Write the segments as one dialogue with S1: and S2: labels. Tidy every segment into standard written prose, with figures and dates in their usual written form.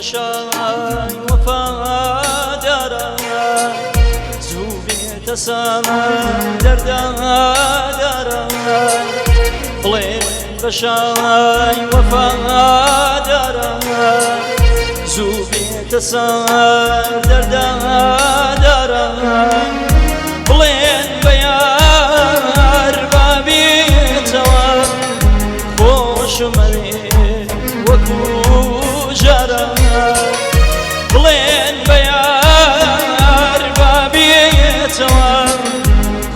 S1: بە شای وەفادارە زوو بێتە سەر دەردادارە بڵێن بە شای وەفادارە زوو بێتە سەر دەردادارە بڵێن بە یار با بێتەوە خۆشمەوێ وەکو جاران بڵێن بە یار با بێتەوە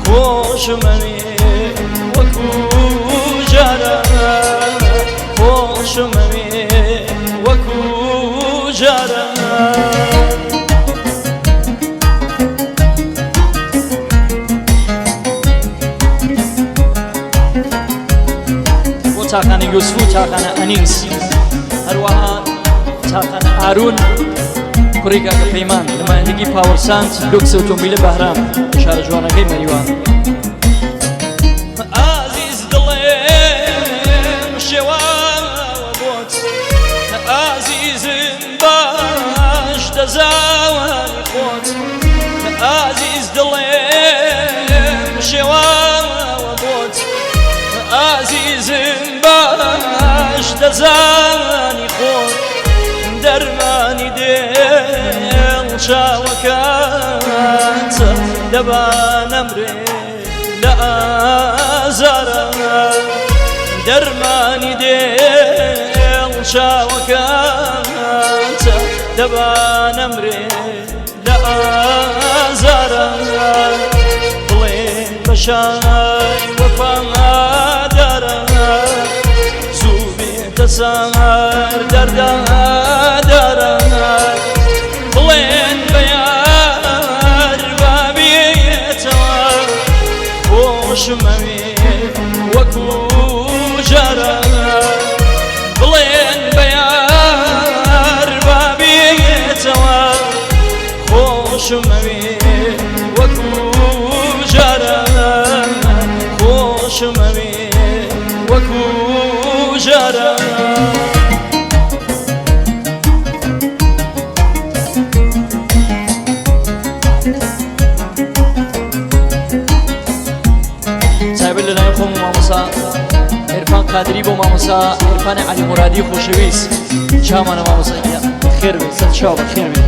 S1: خۆشمەوێ وەکو جاران خۆشمەوێ وەکو جاران. بۆ تاقانە یوسف و تاقانە ئەنیس هەروەها تاقانە ئارون کوڕی کاکە پەیمان نمایندگی پاوەرسانت لوکس ئۆتۆمبیلە بەهرام شارە جوانەکەی مەریوان. ئازیز دڵێم شێواوە بۆت ئازیزم باش دەزانی خۆت ئازیز دڵێم شێواوە بۆت ئازیزم باش دەزانی خۆت دەرمانی دێڵ چاوەکانت دەبا نەمرێ لە ئازارە دەرمانی دێڵ چاوەکانت دەبا نەمرێ لە ئازارە بڵێ بە شای وەفادارە زوو بێتە سەر دەردادارە بڵێن بە یار با بێتەوە خۆشمەوێ وەکو جاران بڵێن بە یار با بێتەوە خۆشمەوێ وەکو جاران خۆشمەوێ وەکو جاران. تایبەت لەلایەن خۆم و مامۆسا عیرفان قادری بۆ مامۆسا عیرفان عەلی مورادی خۆشەویست چاومانە مامۆسا گیان خێر بێ سەر چاو بە خێر بێ.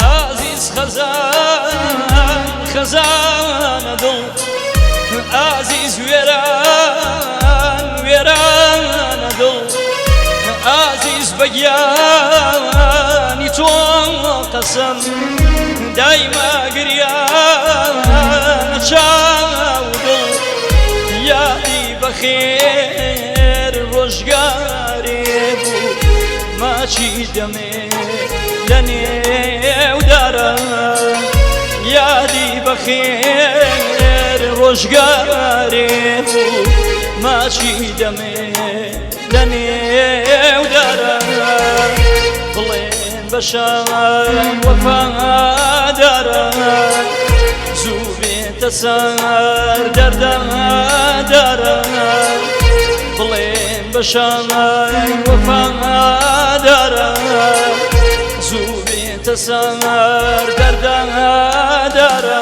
S1: ئازیز خەزان خەزانە دڵ ئازیز وێران وێرانە دڵ ئازیز بە گیانی تۆ قەسەم دایما گریانە چاو دڵ یادی بەخێر ڕۆژگارێ بوو ماچی دەمێ لە نێو دارە یادی بەخێر ڕۆژگارێ بوو ماچی دەمێ لە نێو دارە بڵێن بە شای وەفادارە زوو بێتە سەر دەردادارە بڵێن بە شای وەفادارە زوو بێتە سەر دەردادارە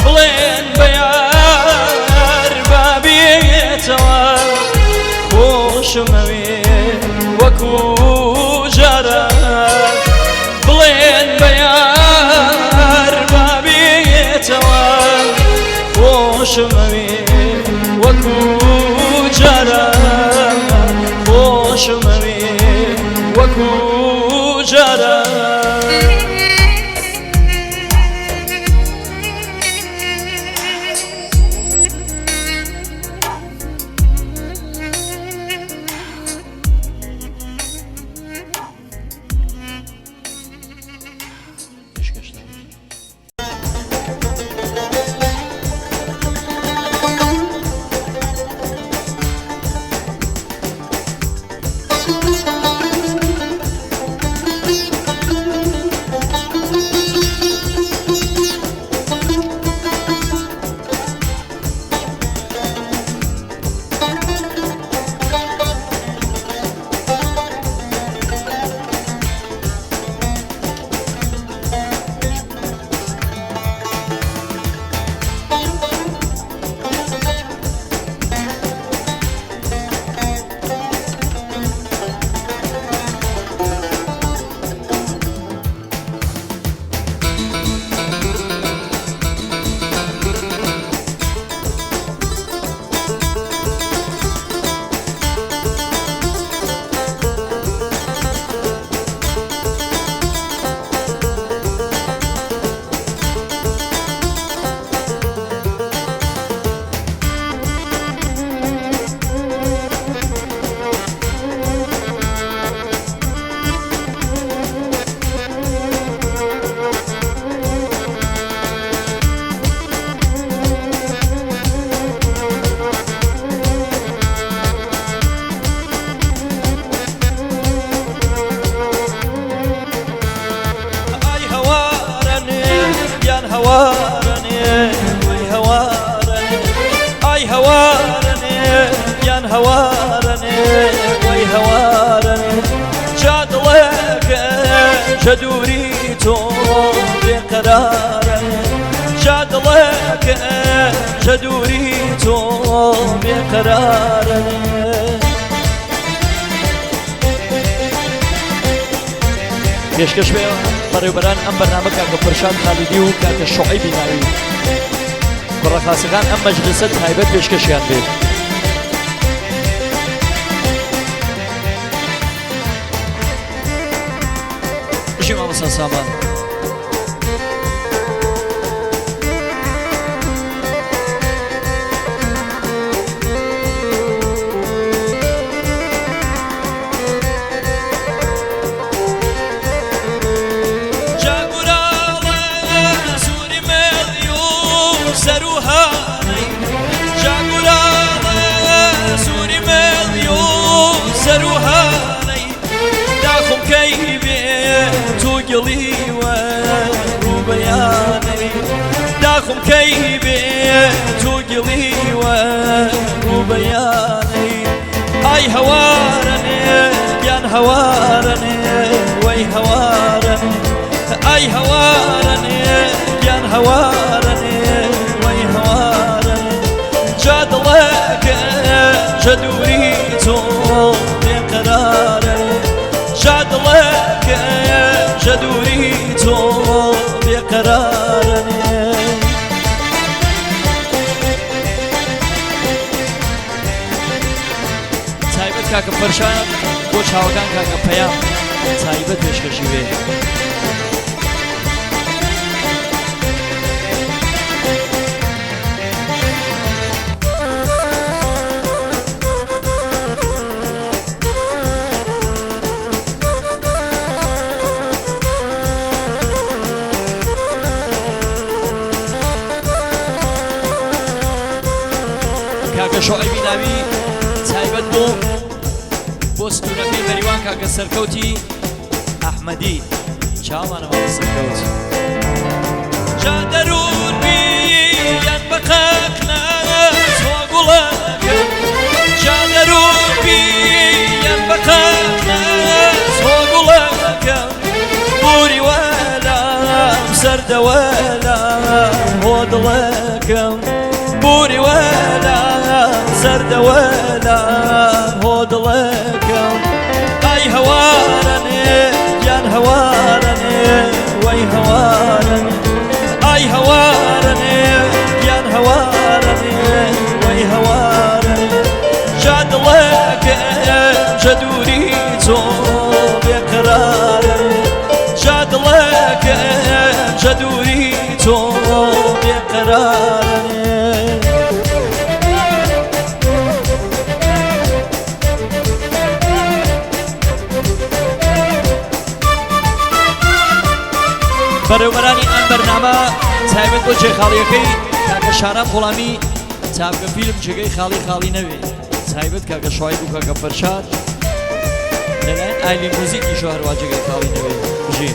S1: بڵێن بە یار با بێتەوە خۆشمەوێ وەکو جاران بڵێن بە یار با بێتەوە خۆشمەوێ وەکو جاران خۆشمەوێ وەکو جاران. پێشکەشتان. هەوارەنێ وەی هەوارەنێ ئای هەوارەنێ گیان هەوارەنێ وەی هەوارەنێ جا دڵەکە جە دووری تۆ بێقەرارەنێ جا دڵەکە جە دووری تۆ بێقەرارەنێ. پێشکەش بێ بەڕێوبەران ئەم بەرنامە کاکە پرشان خالیدی و کاکە شعیبی ناوی کوڕە خاسەکان ئەم مەجلسە تایبەت پێشکەشیان بێت. بژی مامۆستا سامان. داخم کەی بێ تو گڵیوە ڕووبەیانەی ئای هەوارەنێ گیان هەوارەنێ وەی هەوارەنێ ئای هەوارەنێ گیان هەوارەنێ وەی هەوارەنێ جا دڵەکە جە دووری تۆ بێقەرارەنێ جا دڵەکە جە دووری تۆ بێقەرارەنێ. تایبەت کاکە فەرشاد بۆ چاوەکان کاکە پەیام تایبەت پێشکەشی بێ. کاکە شۆعیبی ناوی تایبەت بۆ بۆ ستونەکەی مەریوان کاکە سەرکەوتی ئەحمەدی چاوانە ماڵە سەرکەوت. جا دەروون بیان بە قەقناس هۆ گوڵەکەم جا دەروون بیان بە قەقناس هۆ گوڵەکەم بوری وەلام زەردە وەلام هۆ دڵەکەم بوری وەلام زەردە وەلام هۆ دڵەکەم ئای هەوارەنێ گیان هەوارەنێ وەی هەوارەنێ ئای هەوارەنێ گیان هەوارەنێ وەی هەوارەنێ جا دڵەکەم جە دووری تۆ بێقەرارەنێ جا دڵەکەم جە دووری تۆ بێقەرارەنێ. بەڕێوبەرانی ئەم بەرنامە تایبەت بۆ جێخاڵیەکەی کاکە شارام غوڵامی تاکە فیلم جێگەی خاڵی خاڵی نەوێ تایبەت کاکە شوعیب و کاکە فەرشاد لەلایەن ئایلی موزیکی شو هەروە جێگەی خاڵی نەوێ بژی.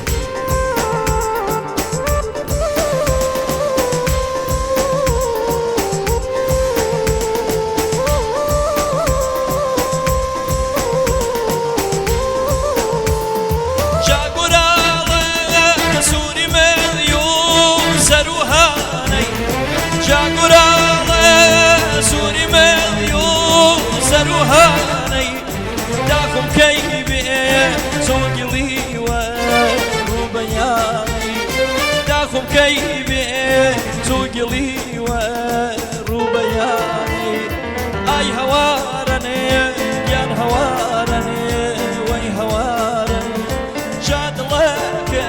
S1: داخم کەی بێ تو گڵیوە ڕووبەیانەی ئای هەوارەنێ گیان هەوارەنێ وەی هەوارەنێ جا دڵەکە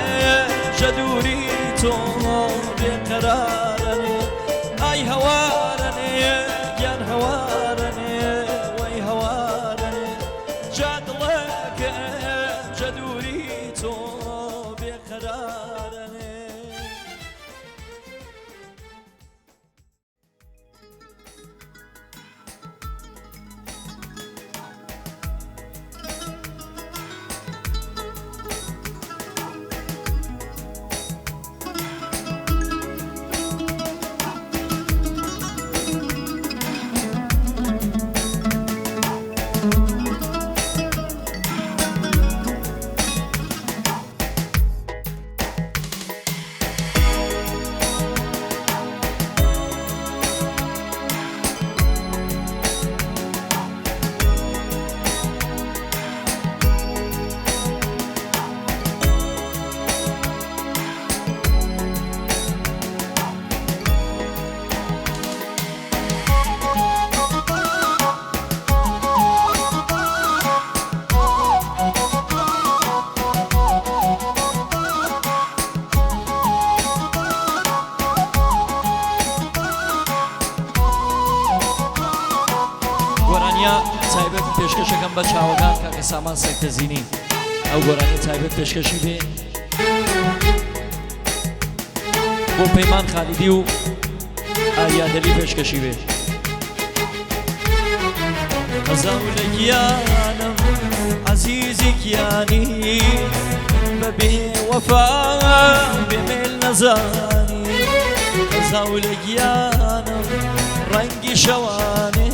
S1: جە دووری تۆ بێقەرارەنێ ئای هەوارەنێ گیان هەوارەنێ وەی هەوارەنێ جا دڵەکە جە دووری تۆ بێقەرارەنێ. پێشکەشەکەم بە چاوەکان کاکە سامان سەکتەزینی ئەو گۆرانی تایبەت پێشکەشی بێ بۆ پەیمان خالیدی و ئاریا دەلی پێشکەشی بێ. قەزاو لە گیانم عەزیزی گیانی بەبێ وەفا بێمێل نەزانی قەزاو لە گیانم ڕەنگی شەوانێ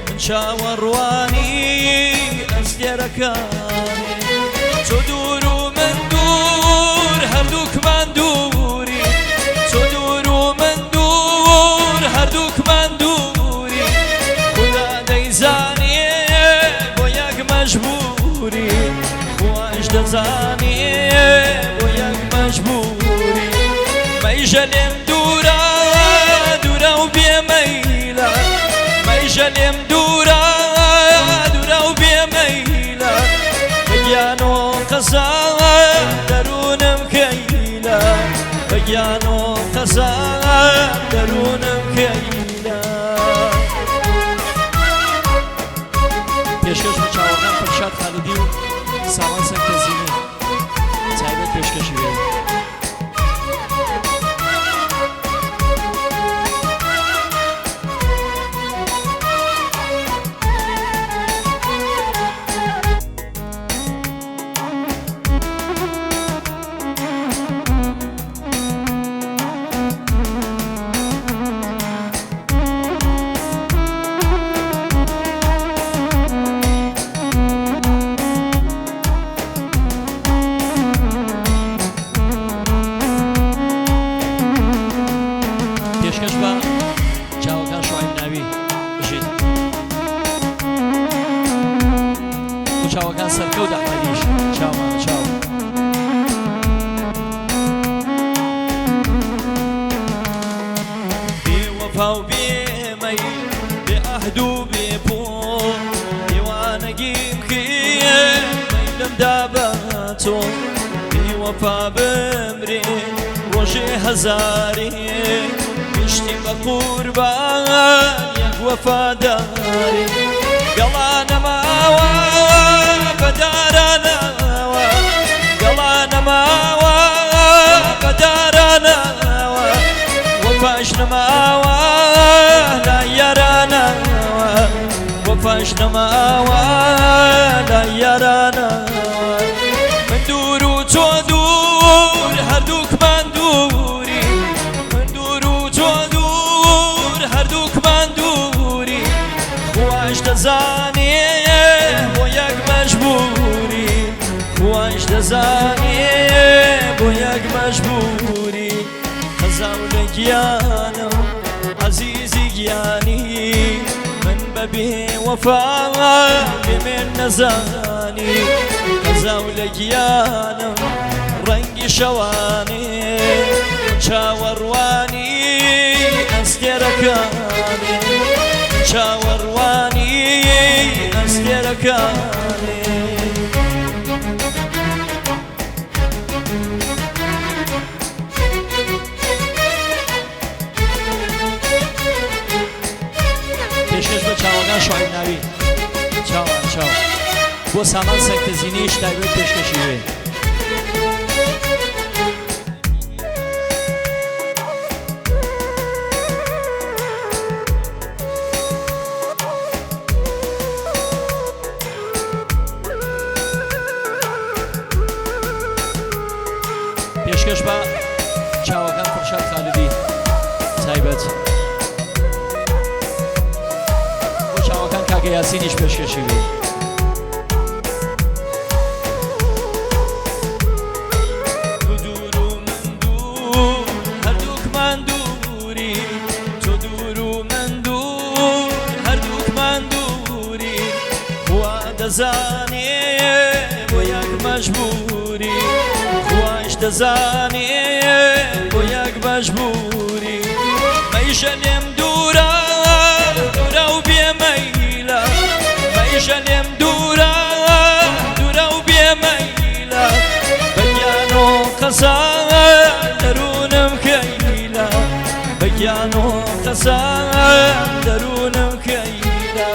S1: من چاوەڕوانی ئەستێرەکانێ تۆ دوور و من دوور هەردووکمان دووری تۆ دوور و من دوور هەردووکمان دووری خودا دەیزانێ بۆ یەک مەجبووری خواش دەزانێ بۆ یەک مەجبووری مەیژە لێم دوورە دوورە و بێمەیلە مەیژە لێم دوورە دوورە و بێمەیلە بە گیان و قەزا دەروونم کەیلە بە گیان و قەزا دەروونم کەیلە. پێشکەش بە چاوەکان فرشاد خالیدی و سامان سەرکەزینی تایبەت پێشکەشی بێ. پێشکەش بە چاوەکان شعیب ناوی بژیت بۆ چاوەکان سەرکەوت ئەحمەدیش چاومانە چاو. بێ وەفا و بێ مەیل بێ عەهد و بێ پۆل دیوانەگیم کرد مەیلم دا بە تۆ بێ وەفا بمرێ ڕۆژێ هەزارێ گشتی بە قوربان یەک وەفادارێ گەڵا نەماوە بەدارانەوە گەڵا نەماوە بەدارانەوە وەفاش نەماوە لای یارانەوە وەفاش نەماوە لای یارانەوە من دوور و تۆ دوور هەردووکمان دووری من دوور و تۆ دوور هەردووکمان دووری خواش دەزانێ بۆ یەک مەجبووری خواش دەزانێ بۆ یەک مەجبووری خەزاو لە گیانم عەزیزی گیانی من بەبێ وەفا بێمێن نەزانی خەزاو لە گیانم ڕەنگی شەوانێ چاوەڕوانی ئەستێرەکانێ چاوەڕوانی ئەستێرەکانێ. پێشکەش بە چاوەکان شعیب ناوی چاوان چاو بۆ سامان سەکتەزینیش تایبەت پێشکەشی وێ. پێشکەش بە چاوەکان فرشاد خالدی تایبەت بۆ چاوەکان کاکە یاسینیش پێشکەشی بێ. تۆ دوور و من دوور هەردووکمان دووری تۆ دوور و من دوور هەردووکمان دووری خوا دەزانێ بۆ یەک مەجبووری خواش دەزانێ بۆ یەک مەجبووری مەیژە لێم دوورە دوورە و بێ مەیلە مەیژە لێم دوورە دوورە و بێ مەیلە بە گیان و قەزا دەروونم کەیلە بە گیان و قەزا دەروونم کەیلە.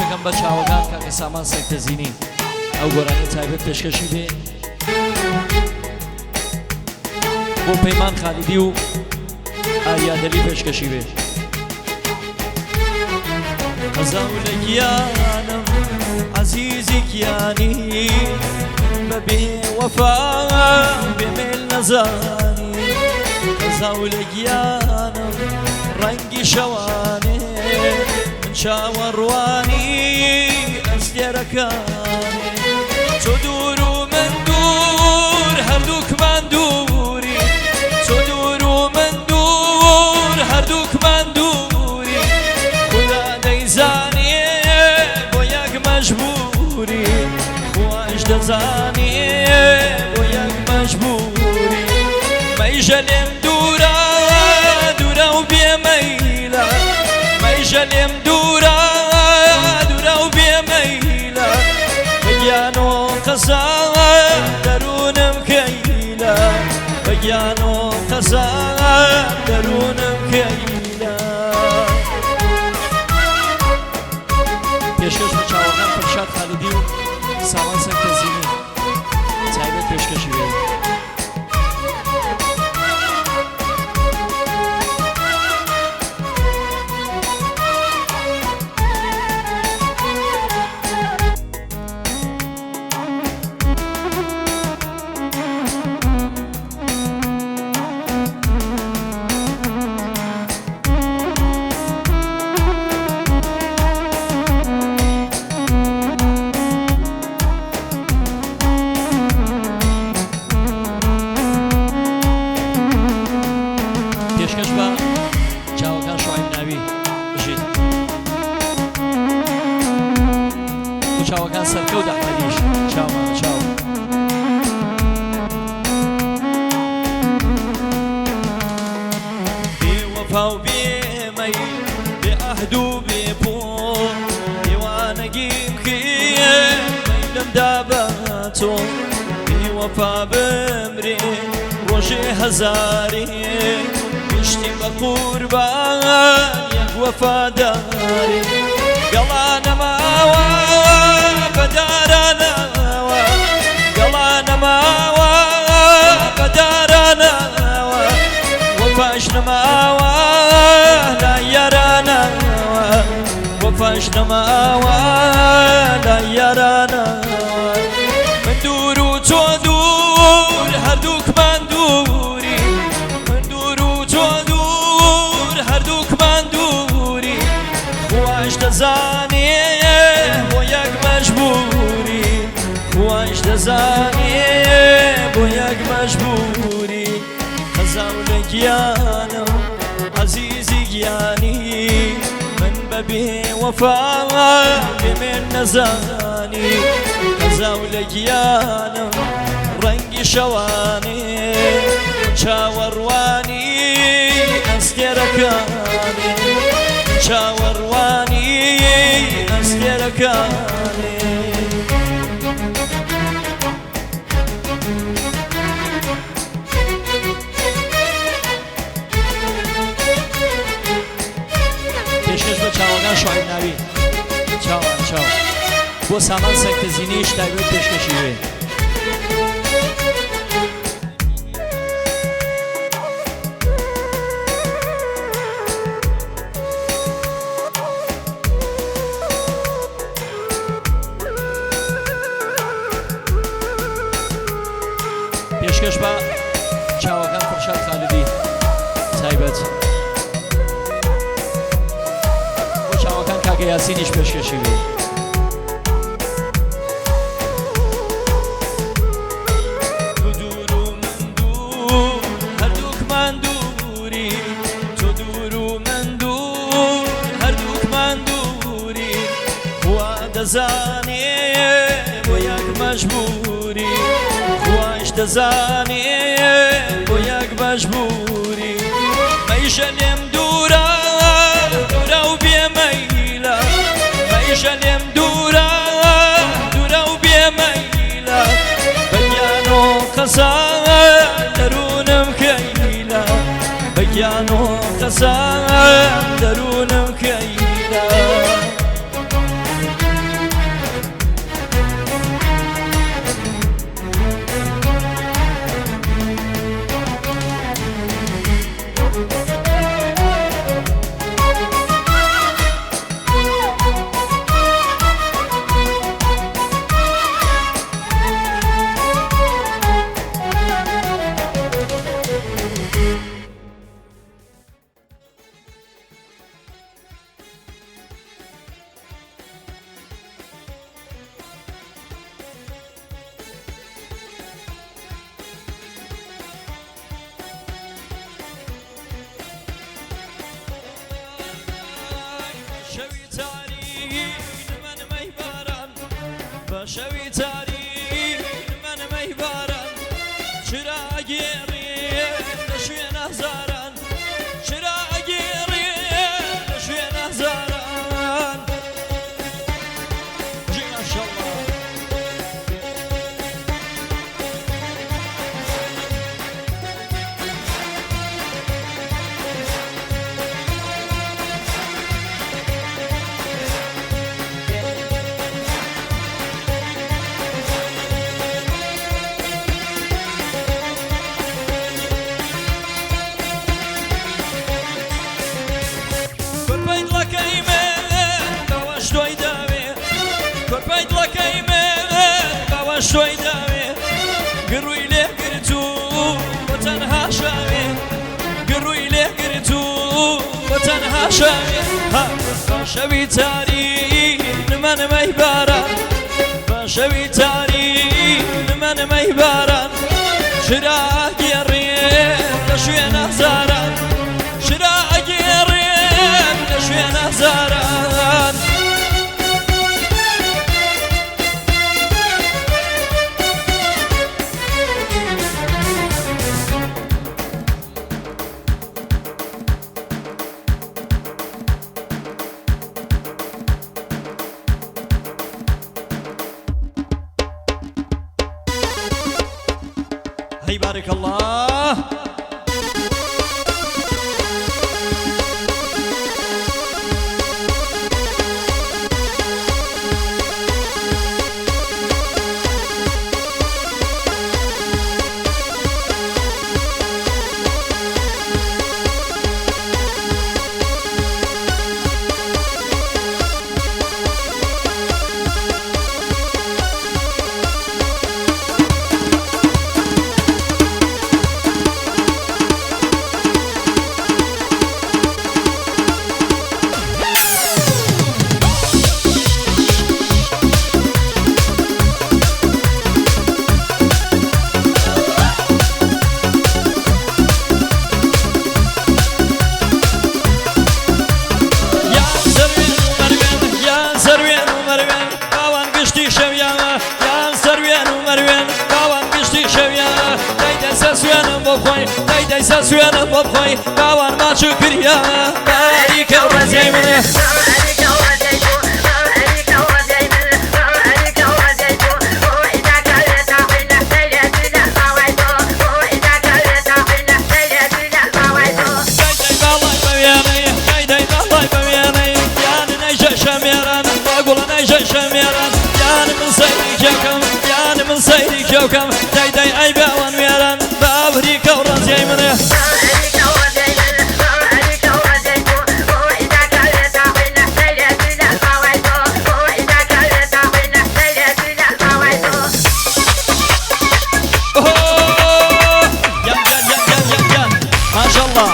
S1: پێشکەشەکەم بە چاوەکان کاکە سامان سەگتەزینی ئەو گۆرانی تایبەت پێشکەشی بێ بۆ پەیمان خالیدی و ئاریا دەلی پێشکەشی بێ. قەزاو لە گیانم عەزیزی گیانی بە بێ وەفا بێ مێل نەزانی قەزاو لە گیانم ڕەنگی شەوانێ من چاوەڕوانی ئەستێرەکانێ تۆ دوور و من دوور هەردووکمان دووری تۆ دوور و من دوور هەردووکمان دووری خودا دەیزانێ بۆ یەک مەجبووری خواش دەزانێ بۆ یەک مەجبووری مەیژە لێم دوورە دوورە و بێمەیلە مەیژە لێم دوورە دوورە و بێمەیلە بە گیان و قەزا دەروونم کەیلە بە گیان و قەزا دەروونم کەیلە. پێشکەش بە چاوەکان فرشاد خالیدی و سامان سەرکەزینی تایبەت پێشکەشی بێ. پێشکەش بە چاوەکان شعیب ناوی بژیت بۆ چاوەکان سەرکەوت ئەحمەدیش چاومان چاو. بێ وەفا و بێ مەیل بێ عەهد و بێ پۆل دیوانەگیم کرد مەیلم دا بە تۆ بێ وەفا بمرێ ڕۆژێ هەزارێ گشتی بە قوربان یەک وەفادارێ گەڵا نەماوە بەدارانەوە گەڵا نەماوە بەدارانەوە وەفاش نەماوە لای یارانەوە وەفاش نەماوە لای یارانەوە من دوور و تۆ دوور هەردووکمان دووری من دوور و تۆ دوور هەردووکمان دووری خواش دەزانێ بۆ یەک مەجبووری خواش دەزانێ بۆ یەک مەجبووری خەزاو لە گیانم عەزیزی گیانی من بەبێ وەفا بێمێن نەزانی خەزاو لە گیانم ڕەنگی شەوانێ چاوەڕوانی ئەستێرەکانێ چاوەڕوانی ئەستێرەکانێ. پێشکەش بە چاوەکان شعیب ناوی چاوان چاو بۆ سامان سەکتەزینیش تایبەت پێشکەشی وێ. پێشکەش بە چاوەکان فرشاد خالدی تایبەت بۆ چاوەکان کاکە یاسینیش پێشکەشی بێ. تۆ دوور و من دوور هەردووکمان دووری تۆ دوور و من دوور هەردووکمان دووری خوا دەزانێ بۆ یەک مەجبووری خواش دەزانێ بۆ یەک مەجبووری مەیژە لێم دوورە دوورە و بێ مەیلە مەیژە لێم دوورە دوورە و بێ مەیلە بە گیان و قەزا دەروونم کەیلە بە گیان و قەزا دەروونم کەیلە. تاریک نمە نمەی باران، بە شەوی تاریک نمە نمەی باران، چرا ئەگێڕێ لە شوێنە هەزاران، چرا ئەگێڕێ لە شوێنە هەزاران. جی ماشەڵڵا. کۆرپەی دڵەکەی من باوەش تۆی داوێ، کۆرپەی دڵەکەی من باوەش تۆی داوێ، گڕووی لێ گرتوو بە تەنها شاوێ، گڕووی لێ گرتوو بە تەنها شاوێ. ها بە شەوی تاریک نمە نمەی باران، بە شەوی تاریک نمە نمەی باران، چرا گێڕێ لە شوێنە هەزاران، چرا ئەگێڕێ لە شوێنە هەزاران. هەی بارک الله. یان سەروێن و مەروێن، یان سەروێن و مەروێن، باوان گشتی شەویانە، یان سەروێن و مەروێن، باوان گشتی شەویانە، دەی دەی سوێنم بۆ بخۆی، دەی دەی سوێنم بۆ بخۆی، باوان ماچ و کریانە، باریکە و ڕەزیای منێ. دەی دەی باڵای بەوێنەی، دەی دەی باڵای بەوێنەی، یان نەیژە شەمێران، با گوڵە نەیژە شەمێران، یان من سەیری کێوکەم، یان من سەیری کێوکەم، دەی دەی ئەی باوان وێران، باوریکە و ڕەزیای منێ. ئۆه گیان گیان گیان گیان گیان گیان ماشەڵڵا.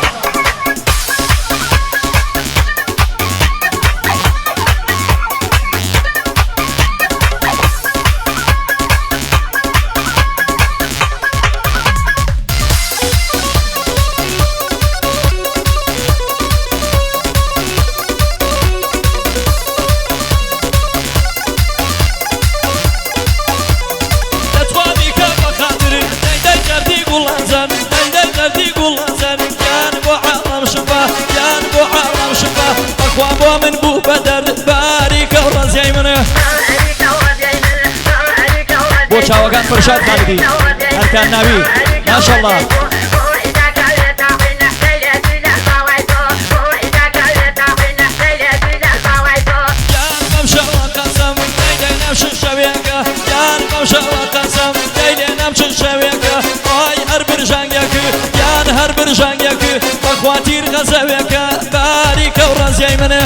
S1: دەتخوا بیکە بە خاتر، دەی دەی دەردی گوڵەنجەن، دەی دەی دەردی گوڵەنجەن، یان بۆ عاڵەم شفا، یان بۆ عاڵەم شفا، بەخوا بۆ من بوو بە دەرد، باریکە و ڕەزیای منە. بۆ چاوەکان فرشاد خالدی ئەرکان ناوی ماشەڵڵا. یان بەم شەوە قەسەم دەی دەی نەمشن شەوێکە، یان بەم شەوە قەسەم دەی لێ نەمچن شەوێکە، ئای هەر برژانگێک، یان هەر برژانگێک، بەخوا تیر غەزەوێکە، باریکە و ڕەزیای منە.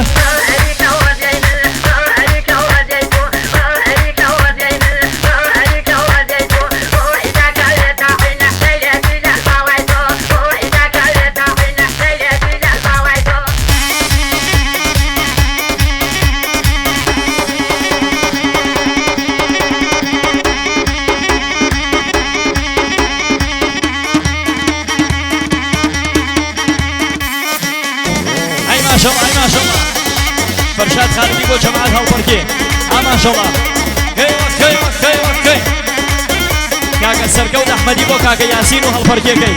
S1: ئەی ماشەڵڵا، ئەی ماشەڵڵا. جەماعەت هەڵپەڕکێ. ئا ماشەڵا. خەی خەی خەی خەی. کاکە سەرکەوت ئەحمەدی بۆ کاکە یاسین و هەڵپەڕکێکەی.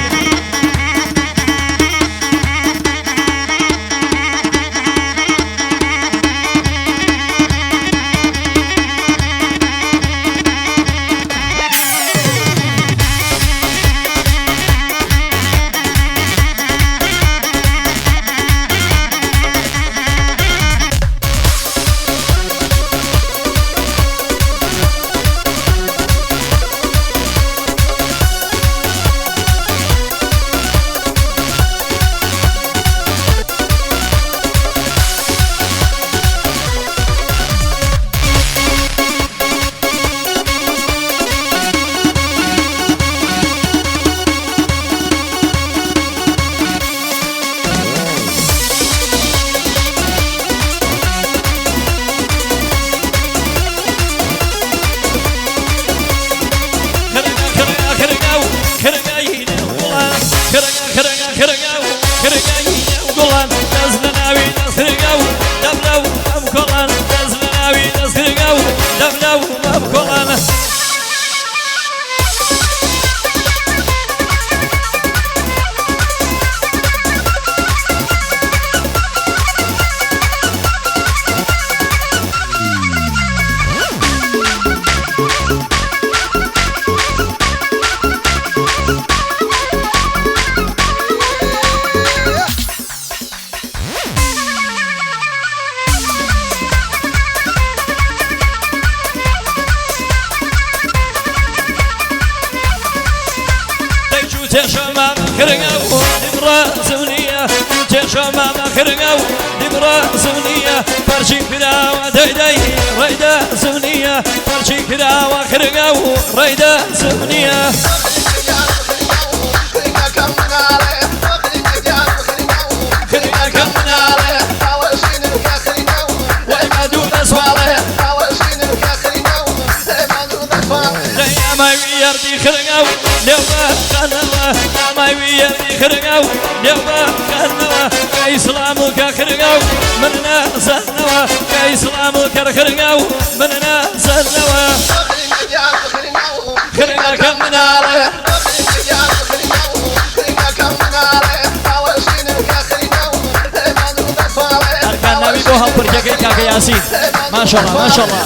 S1: ماشاءالله ماشاءالله.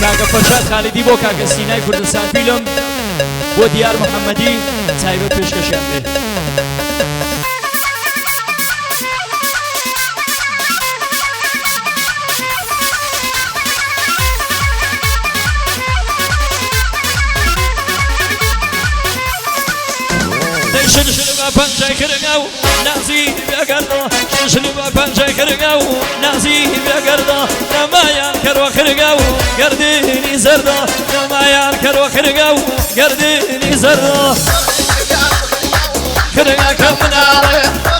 S1: کاکە فەرشاد خالیدی بۆ کاکە سینای کوردستان فیلم بۆ دیار محەممەدی تایبەت پێشکەشیان بێ. گردنی زەردە نەمایان کەرۆ خرگە و گردنی زەردە خرگەکە مناڵێ.